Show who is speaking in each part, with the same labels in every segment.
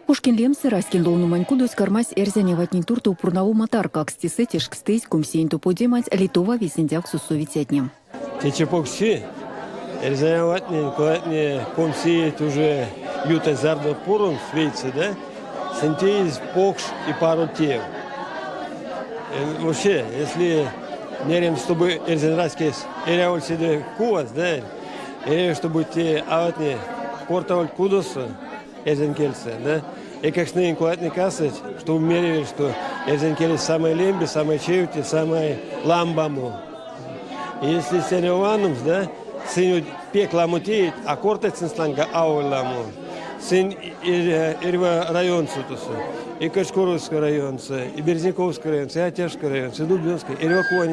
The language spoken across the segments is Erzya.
Speaker 1: Пушкин лемсэ раськень ловномань кудось кармась эрзянь аватнень туртов пурнавома таркакс. Тесэ тешкстызь комсиень топодеманть Литова вейсэндявксос совицятне.
Speaker 2: Течи покшчи эрзянь аватнень, конатне комсиеть уже ютазь зярдо пуромсть вейсэ, да, сынь теизь покш и паро тев. Вообще, если меремс, чтобы эрзянь раськесь эряволь седе кувать, да, эряви, чтобы те аватне кортавольть кудосо, эрзянь кельсэ, да? Эйкакштнень конатне касыть, чтобы мерили, что эрзянь келесь самое лембе, самое чевте, самое ламбамо. Если соревнованномс, да, сынь пек ламо теить, а кортыть сынст ланга аволь ламо. Сынь эрьва районсо тосо. И Кочкуровской районсо, и Березниковской районсо, и Атяшской районсо, и Дубинской, эрьва кува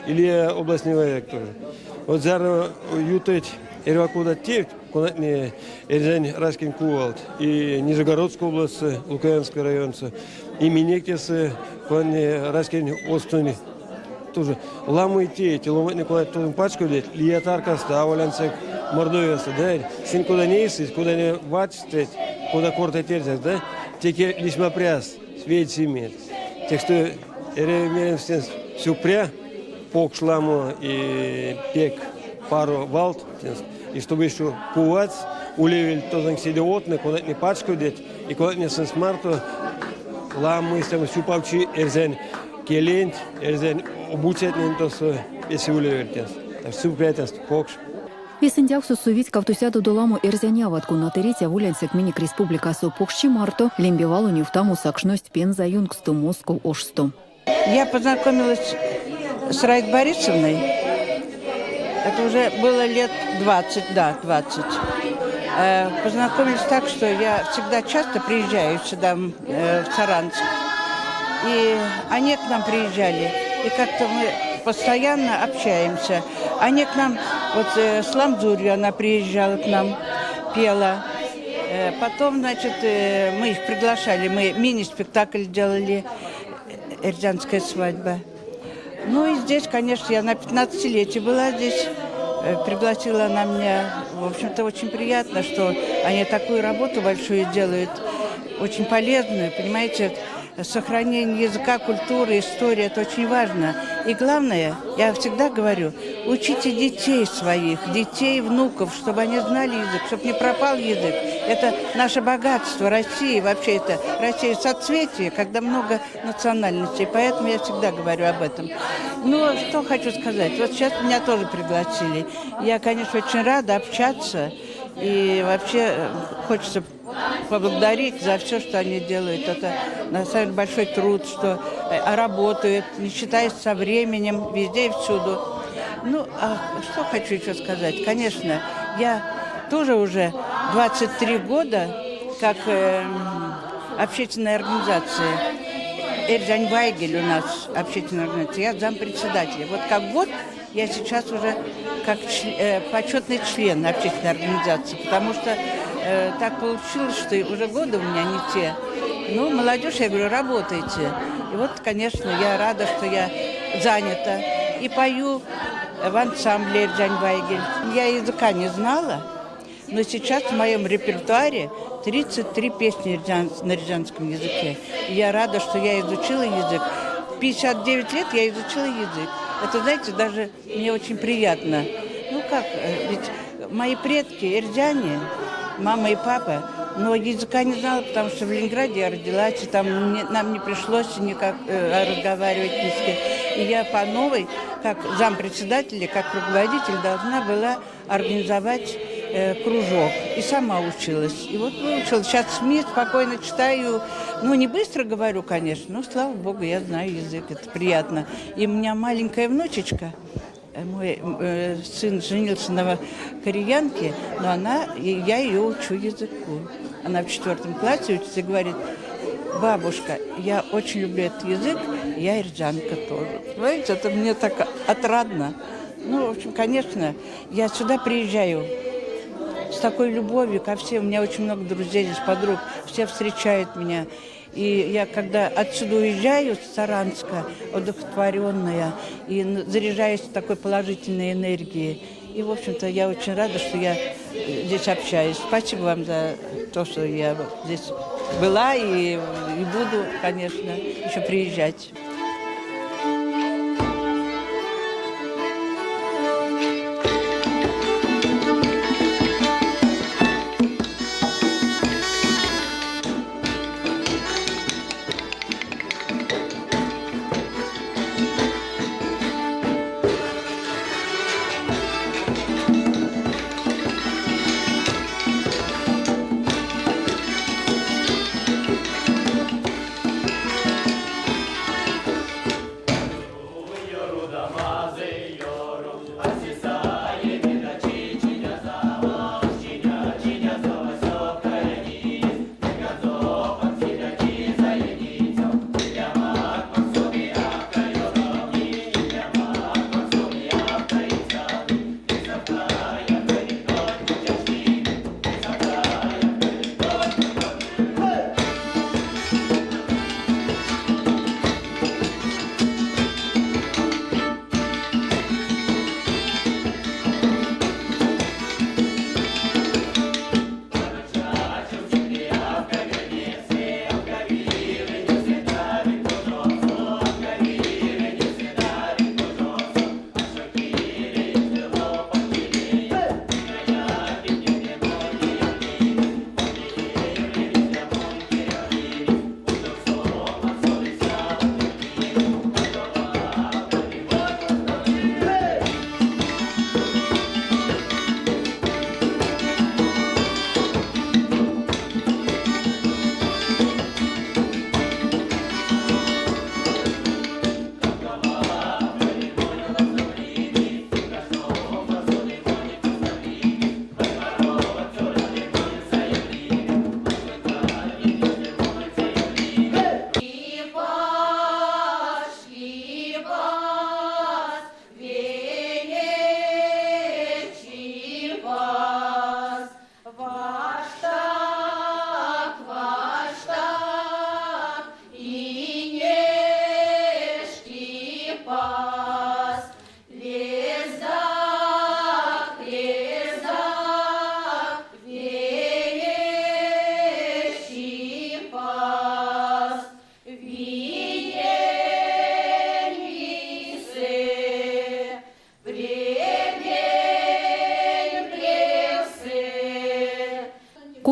Speaker 2: или областной тоже. Вот зяро ютыть эрьва куда тевть, конатне эрзянь раськень кувалт, и Нижегородской области, Лукоянской районсо, и минек тесэ, конатне раськень озксонь тоже ламо те, те ломантне куда тоже пачкодить, лия таркасто, аволь ансяк Мордовиясо, да, сынь куда нейсызь, куда не вачтыть, куда кортыть эрзякс, да, теке лисьмапряс светь имеет. Так что эряви меремс тенст сюкпря, покш ламо и пек паро валт тенст. И чтобы еще кувать, улевель тозонь седе однэ, конатне пачкодить, и конатне сынст марто ламо истямо сюпавчи эрзянь келенть, эрзянь обуцятнень тосо весе улевель тенст. Так что сюкпря тенст покш.
Speaker 1: Вейсэндявксос совить кавтосядодо ламо эрзянь ават, конат эрить аволь ансяк минек республикасо. Покшчи марто лембе валонь ёвтамо сакшность Пенза ёнкссто, Москов ошсто.
Speaker 3: Я познакомилась с Раисой Борисовной. Это уже было лет 20, да, 20. Познакомились так, что я всегда часто приезжаю сюда, в Саранск. И они к нам приезжали. И как-то мы постоянно общаемся. Они к нам, вот с Ламзурью она приезжала к нам, пела. Потом, значит, мы их приглашали, мы мини-спектакль делали «Эрзянская свадьба». Ну и здесь, конечно, я на 15-летие была здесь. Пригласила она меня. В общем-то, очень приятно, что они такую работу большую делают, очень полезную, понимаете. Сохранение языка, культуры, истории – это очень важно. И главное, я всегда говорю, учите детей своих, детей, внуков, чтобы они знали язык, чтобы не пропал язык. Это наше богатство России, вообще это Россия соцветие, когда много национальностей. Поэтому я всегда говорю об этом. Но что хочу сказать. Вот сейчас меня тоже пригласили. Я, конечно, очень рада общаться. И вообще хочется поблагодарить за все, что они делают. Это на самом деле большой труд, что работают, не считаясь со временем, везде и всюду. Ну, а что хочу еще сказать? Конечно, я тоже уже 23 года как общественная организация. Эрзянь Вайгель у нас общественная организация, я зампредседателя. Вот как год я сейчас уже как почетный член общественной организации, потому что так получилось, что уже годы у меня не те. Ну, молодежь, я говорю, работайте. И вот, конечно, я рада, что я занята. И пою в ансамбле Эрзянь Вайгель. Я языка не знала, но сейчас в моем репертуаре 33 песни на эрзянском языке. И я рада, что я изучила язык. В 59 лет я изучила язык. Это, знаете, даже мне очень приятно. Ну как, ведь мои предки эрзяне, мама и папа, но языка не знала, потому что в Ленинграде я родилась, и там нам не пришлось никак разговаривать ни с кем. И я по новой, как зампредседателя, как руководитель, должна была организовать кружок. И сама училась. И вот выучила. Сейчас СМИ спокойно читаю. Ну, не быстро говорю, конечно, но, слава богу, я знаю язык, это приятно. И у меня маленькая внучечка, мой сын женился на кореянке, но я ее учу языку. Она в 4 классе учится и говорит: бабушка, я очень люблю этот язык, я эрзянка тоже. Понимаете, это мне так отрадно. Ну, в общем, конечно, я сюда приезжаю с такой любовью ко всем. У меня очень много друзей здесь, подруг, все встречают меня. И я, когда отсюда уезжаю, с Саранска, одухотворенная, и заряжаюсь такой положительной энергией. И, в общем-то, я очень рада, что я здесь общаюсь. Спасибо вам за то, что я здесь Была и, и буду, конечно, еще приезжать.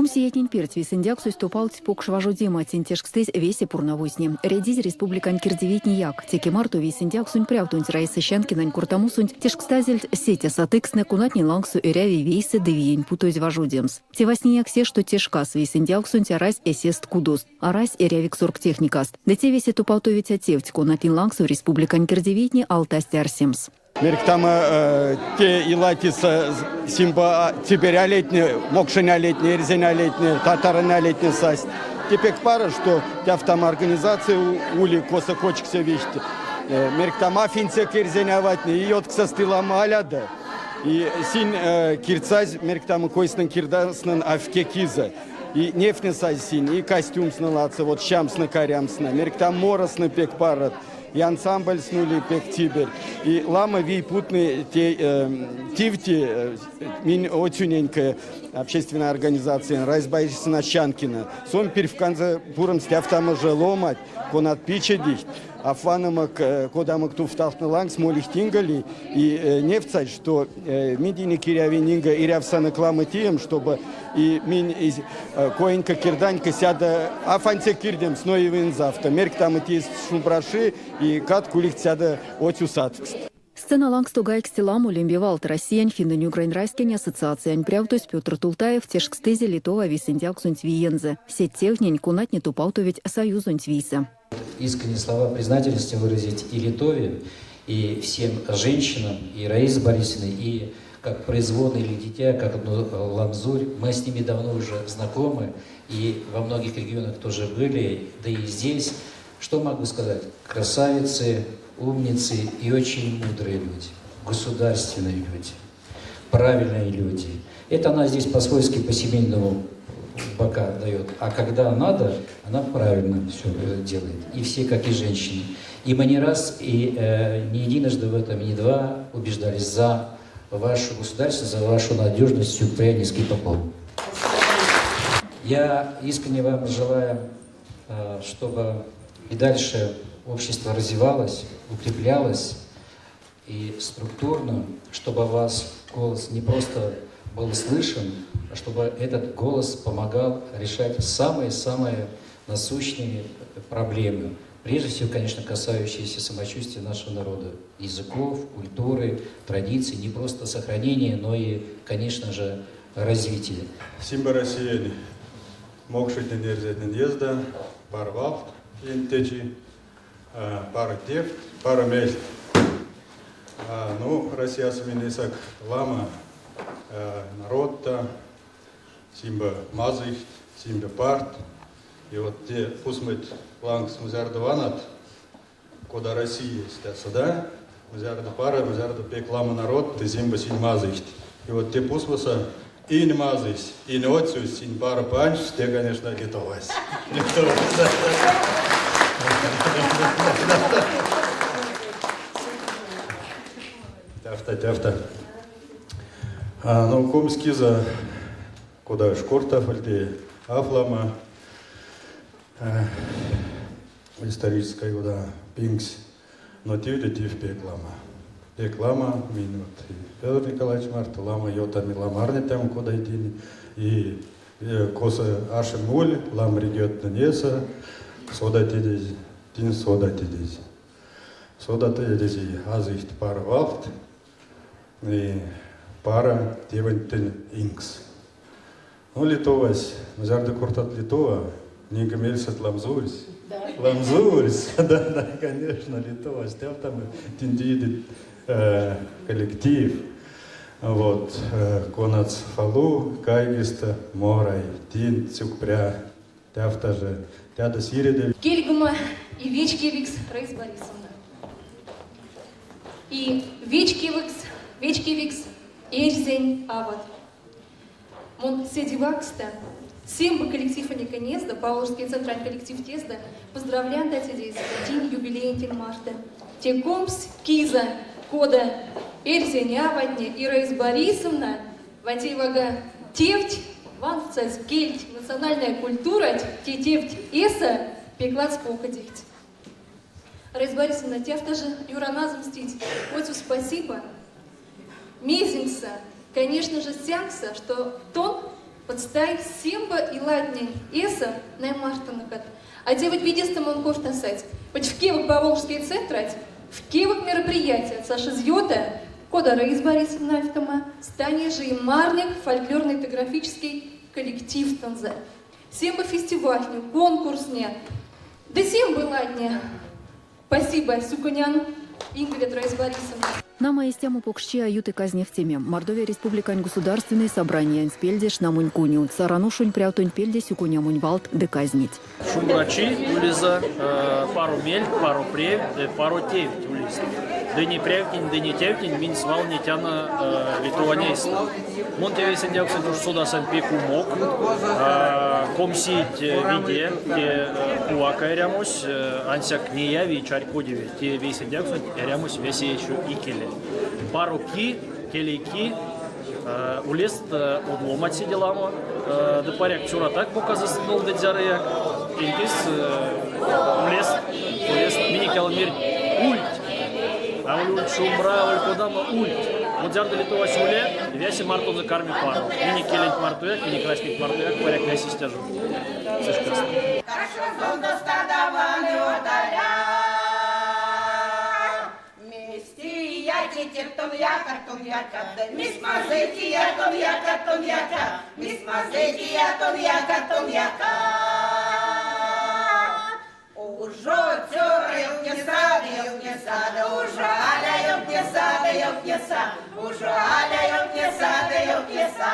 Speaker 1: 20 иетнень перть вейсэндявксось топавтсь покш важодема, тень тешкстызь весе пурнавозтне. Редизь республикань кирдивийтнеяк. Теке марто вейсэндявксонь прявтонть Раиса Щанкинань кортамосонть тешкстазельть сеть асатыкстнэ, конатнень лангсо эряви вейсэ ды виень путозь важодемс. Те васняяк се, што те шкас вейсэндявксонть арась эсест кудост, арась эрявикс оргтехникаст. Ды те весе топавтовиця тевть, конатнень лангсо республикань кирдивийтне алтасть арсемс.
Speaker 4: Мерьктама те илатица симба теперь алетне, мокшень алетне, эрзень алетне, татарынь алетне састь. Теперь пара, что тявтама организация ули косо кочксе весть. Мерьктама финцек эрзень аватне, и ётксастылама аляда. И синь кирцазь мерьктама койснын кирдаснын авке киза. И нефтне сазь синь, и костюмсны лаца, вот щамсны карямсны, мерьктам моросны пек парат. И ансамбль снули пек тибер. И лама вий путны те тивти мин отюненькая общественная организация Раиса Борисовна Щанкина. Сон пир в конце пуром стявтама же ломать, конат пичедихт, афанамак кодамак туфтахтны лангс молихтингали и нефцать, что мидини кирявининга ирявсаны кламы тием, чтобы и мин из коинка кирданька сяда афанце кирдем сноивин завтра. Мерк там идти шумбраши и кат кулих сяда отюсат.
Speaker 1: Сцена лангсто гайгсть ламо лембе валт Россиянь финнэнь-угрань раськень ассоциациянь прявтось Петр Тултаев тешкстызе Литова вейсэндявксонть виензэ. Сеть тевтнень, конатне топавтовить союзонть вийсэ.
Speaker 5: Искренние слова признательности выразить и Литове, и всем женщинам, и Раисе Борисовне, и как производное или дитя, как одну Ламзурь. Мы с ними давно уже знакомы, и во многих регионах тоже были, да и здесь. Что могу сказать? Красавицы, умницы и очень мудрые люди, государственные люди, правильные люди. Это она здесь по-свойски, по-семейному бока дает. А когда надо, она правильно все делает. И все, как и женщины. И мы не раз, и не единожды в этом, и не два убеждались за вашу государственность, за вашу надежность, сюрприз, низкий поклон. Я искренне вам желаю, чтобы и дальше общество развивалось, укреплялось и структурно, чтобы ваш голос не просто был слышен, а чтобы этот голос помогал решать самые-самые насущные проблемы. Прежде всего, конечно, касающиеся самочувствия нашего народа, языков, культуры, традиций, не просто сохранения, но и, конечно же, развития.
Speaker 6: Симба Россиянь мокшотнень эрзятнень езда, паро валт течи, паро тевть, паро мельть. Ну, Россиясо минесэк ламо народт, симба мазыйть, симба парт. И вот те пусмонть лангс зярдо ванат, кода Россиясь, да, зярдо паро, зярдо пек ламо народт, симба сынь мазыйть. И вот те пусмосо инь мазысь, инь оцюсь, инь паро панжсь, те, конечно, Литовась. Литовась. Тявта, тявта. Ну, 20 киза, кода уш кортавольде, аф ламо исторической кода пингс, но тевде тев пек ламо. Пек ламо, минь вот и Федор Николаевич марто, ламо ёвтами, ламо арнетяно кода тень, и косо аши моль, ламо регионтнэнь эйсэ, содатадызь, тынь содатадызь. Содатадызь и азыйть паро валт, и паро тевентень инкс. Ну, Литовась, зярдо кортат Литова, нинька мельсэть Ламзурсь. Ламзурсь, да, да, конечно, Литовась. Там тынь теиде коллектив. Вот, конац фалу, гайгстэ морай, тенк сюкпря, тявта же, тядо сиреде.
Speaker 7: Кельгома и вечкевикс Раиса Борисовна. И вечкевикс, вечкевикс эрзянь ават. Мон седе вакссто, Симба коллективенек эзда, Поволжский центрань коллективенть эзда, поздравлян теть тынь юбилеенть марто. Те 20 киза кода эрзянь аватне и Раиса Борисовна вантейвага тевть ванстсазь кельть, национальной культуранть, те тевть эйсэ пек ладс покодить. Раиса Борисовна, тявта же юроназымс теть, оцю спасибо. Мезеньксэ, конечно же, сенксэ, что тон потстай симба илатнень эйсэ ней мартонокат. А те ведь видестэ мон кортасать. Хоть в кевк Поволжский центрать, в кевк мероприятия сашизь ёта, кода Раиса Борисовна автома, стане же и марник фольклорно-этнографический коллектив тонзэ. Симба фестивальтне, конкурстнэ, ды симба илатне. Спасибо, сюконян, Ингрид Раиса Борисовна.
Speaker 1: Нама, истямо покшчи а юты казневтеме. Мордовия Республикань Государственной собраниянть пельде шнамонь конёвт, Саран ошонь прявтонть пельде сюконямонь валт ды казнеть.
Speaker 8: Шумбрачи улезэ, паро мельть, паро превть, паро тевть улест. Ды не превтнень, ды не тевтнень минь свал нетяно Литовань эйстэ. Мон те вейсэндявксонть уш содасынь пек умок. Комсить виде, те кувака эрямось, ансяк неяви, чарькодеви, те вейсэндявксонть эрямось весе еще икеле. Паро ки, келей ки, улест од ломанть седе ламо, ды паряк цёратак боказост нолдыть зярыяк, тень кис улест, улест минек яла мерить ульть. Аволь ульть шумбра, аволь кодамо ульть. Вот зярдо Литовась уле, весе мартонзо карми паро. Минек келенть мартояк, минек раськенть мартояк, паряк весе истя жо. Се шкасто.
Speaker 9: Каршозонзо стада ваны од аля. Мезть теят, тейтерь, тон якат, тон якат, ды мезть мазый теят, тон якат, тон якат, мезть мазый теят, тон якат, тон якат. Ужо, цёра, ёвтнеса, ёвтнеса, да ужо, аля, ёвтнеса, да ёвтнеса, ужо, аля, ёвтнеса, да ёвтнеса.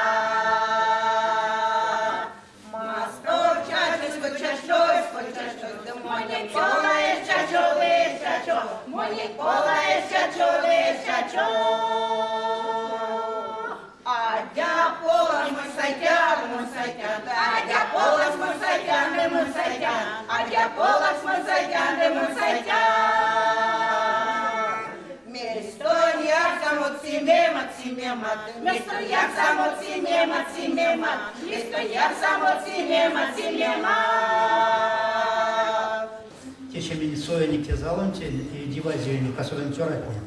Speaker 9: Мастор чачось, хоть чачось, хоть чачось, ды монень пола эзь чачо, эзь чачо, монень пола эзь чачо, эзь чачо. Адя полас мон сайтян, мон сайтян, адя полас мон сайтян, ды мон сайтян, адя полас мон сайтян, ды мон сайтян. Мезть тонь ярсамот симемат, симемат. симемат, Место ярсамот, симемат, симемат, Место ярсамот, симемат, симемат.
Speaker 10: Течи минь совинек те залонтень и дивазевинек, особенно цёратне.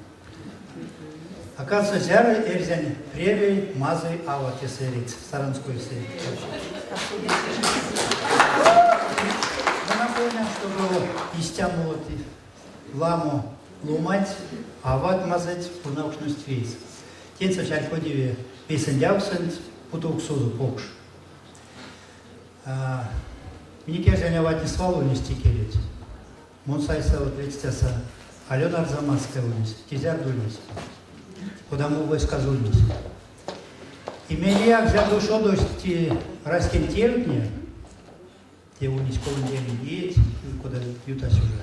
Speaker 10: Оказывается, зяро эрзянь превей, мазый ава тесэ эрить, Саранскойсэ. Мы напомним, чтобы истямо вот ламо ломанть, ават мазыть пурнавкшность вейс. Теньсэ чарькодеви вейсэндявксонть путовксозо покш. Минек эрзянь аватне свал ульнесть икелеть. Мон сайса вот ледстяса Алена Арзамасская ульнесь, те зярдо ульнесь, кодамо войскас ульнесь. И мейлеяк зярдо ушодовсть те раськень тевтне, те ульнесь 30 иеть, кода ютась уже,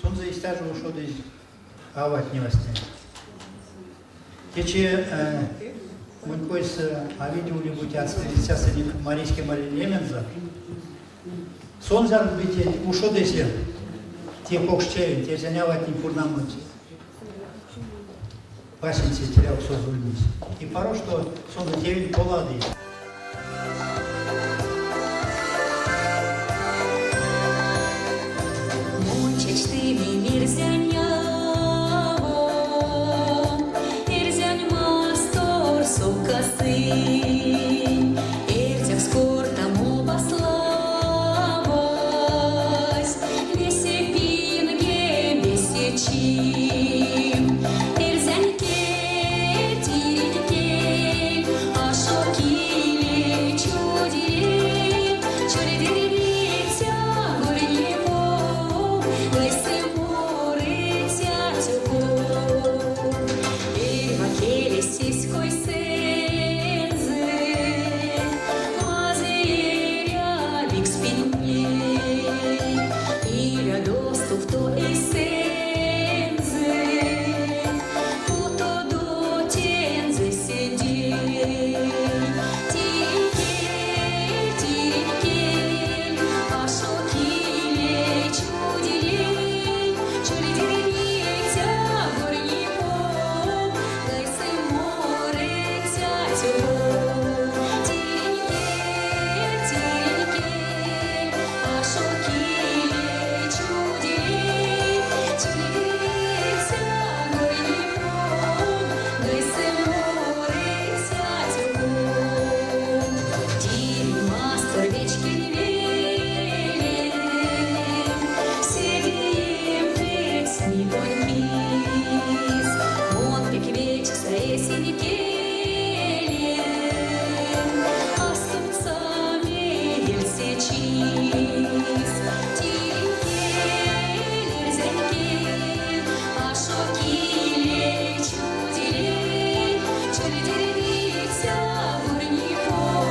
Speaker 10: сонзэ истя жо ушодызь аватне васня. Течи монь койсэ а виде ули бути ледстясынек Марийский Малинемензэ. Сон зярдо вететь ушодызе те покш тевенть, эрзянь аватнень пурнамонть. Васенце терявксозо ульнесь. И паро, што сонзэ тевенть поладызь.
Speaker 11: Монь чачтымим эрзянь авам, Эрзянь масторсо касынь. Эрзякс кортамо баславазь, Весе пингем, весе чим. Эрзянь кель, тиринь кель, Ашо килей, чудилей, Чольдердиця горнипов, Гайсэ морыця цёков. Эрьва келесь эсь койсэнзэ, Мазый эрявикс питней. Илядо стувто эйсэнзэ, Путодо тензэ седей. Тиринь кель, тиринь кель, Ашо килей, чудилей, Чольдердиця горнипов, Гайсэ морыця цёков. Тиринь кель, тиринь кель, Ашо килей, чудилей, Чольдердиця горнипов, Гайсэ морыця цёков. Тиринь мастор вечкень велем, Седеем кецни тонь кис. Мон пек вечкса эсень келем, А стувтса меельце чис. Тиринь кель, эрзянь кель, Ашо килей, чудилей, Чольдердиця горнипов,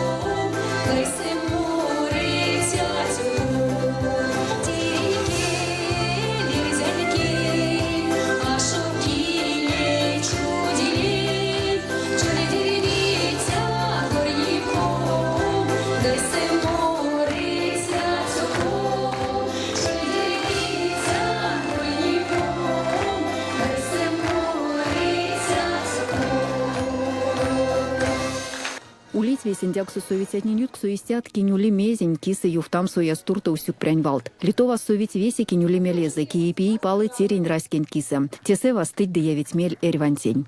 Speaker 11: Гайсэ морыця цёков. Тиринь кель, эрзянь кель, Ашо килей, чудилей, Чольдердиця горнипов, Гайсэ морыця цёков. Чольдердиця горнипов, Гайсэ морыця цёков.
Speaker 1: Улить вейсэндявксос совицятнень ютксо истят, кинь ули мезень кисэ ёвтамс ояст туртов сюкпрянь валт. Литовас совить весе, кинь ули мелезэ, кие пии-палы тиринь раськенть кисэ. Тесэ вастыть ды явить мель эрьвантень.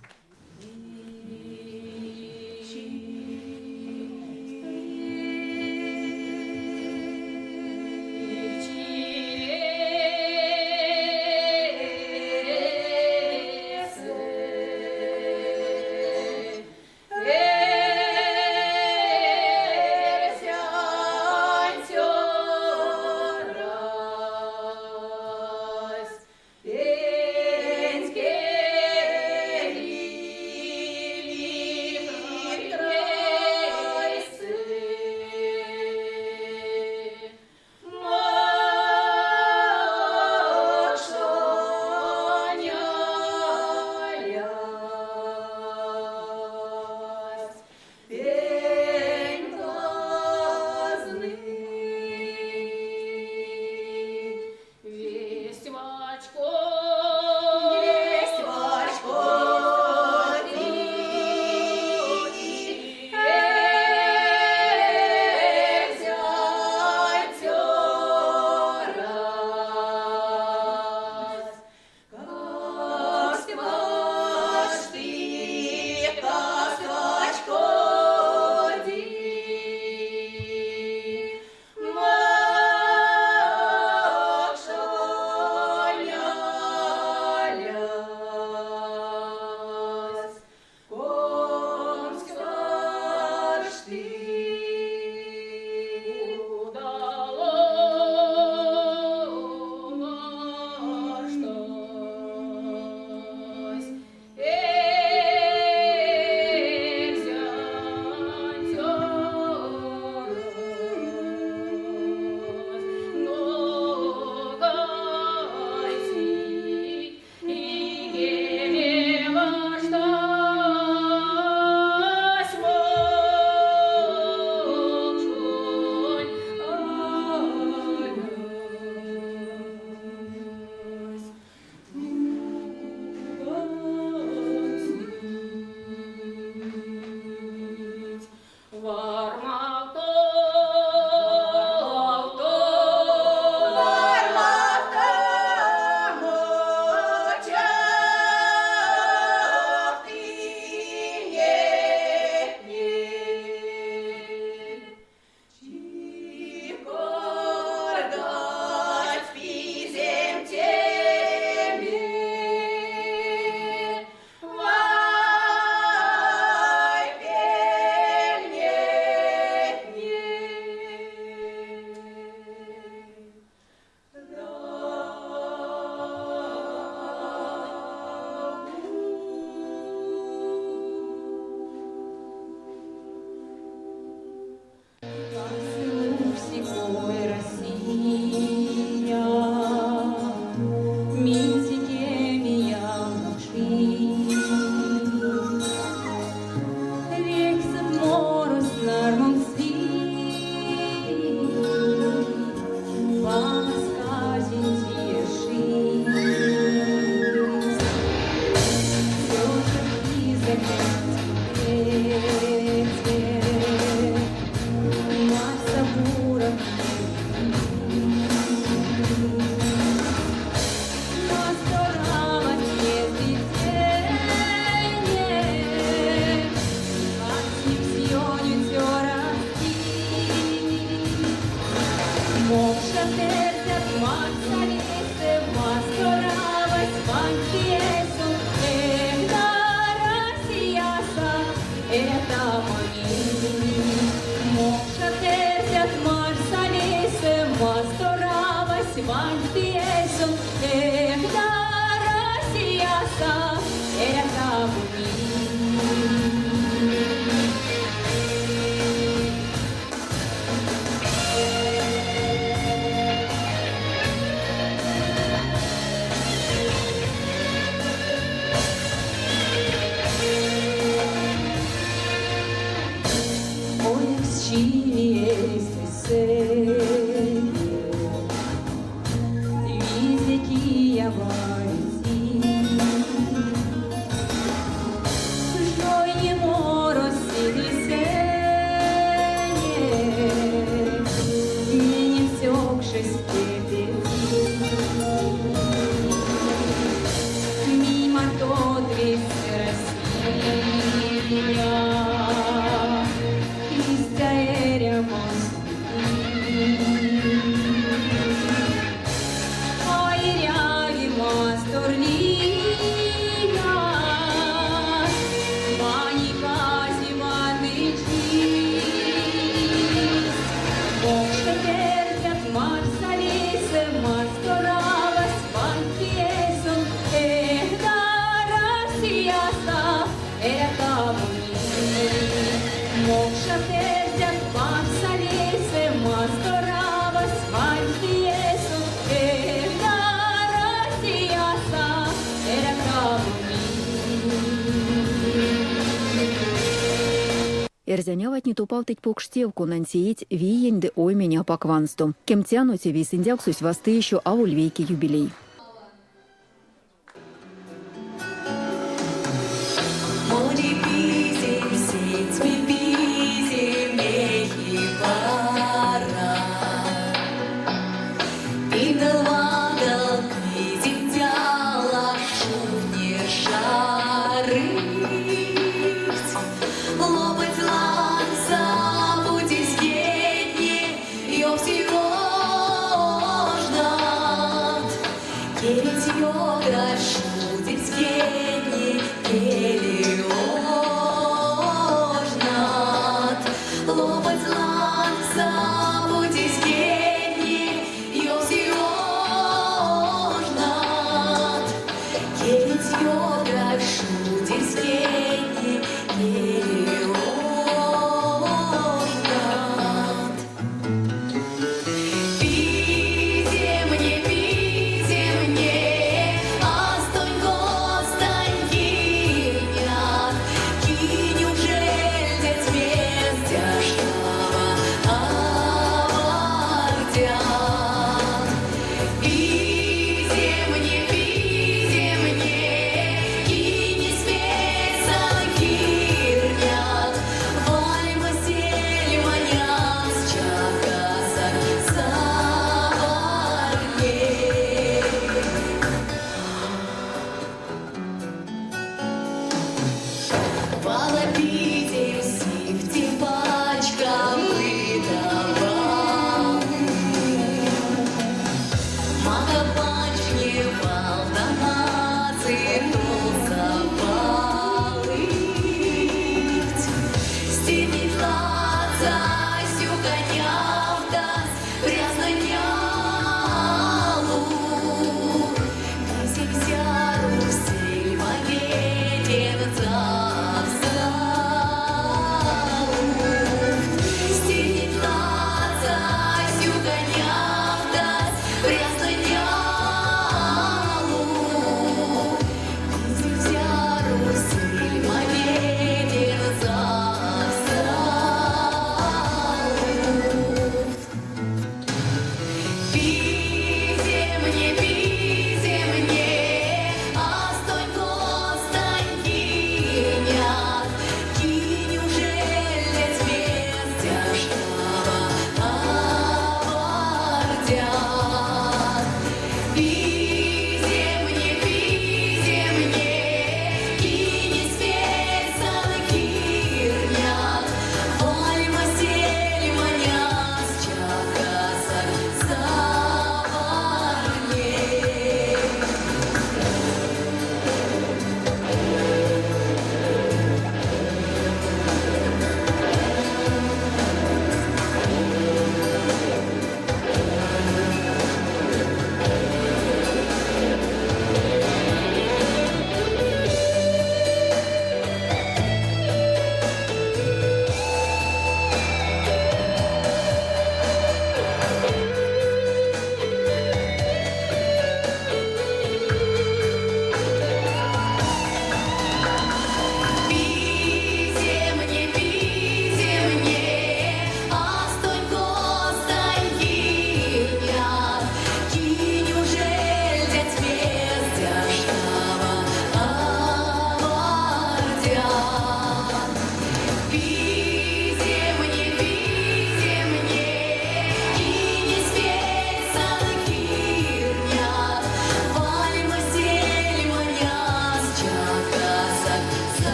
Speaker 9: Эрзянь цёрась,
Speaker 11: Ваньтиесон, эх, да, Россияса, эрятам.
Speaker 1: Эрзянь аватне топавтыть покш тев, конань теить виень ды оймень апак вансто. Кемтяно, те вейсэндявксось васты еще аволь вейке юбилей.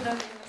Speaker 7: Поздравляю.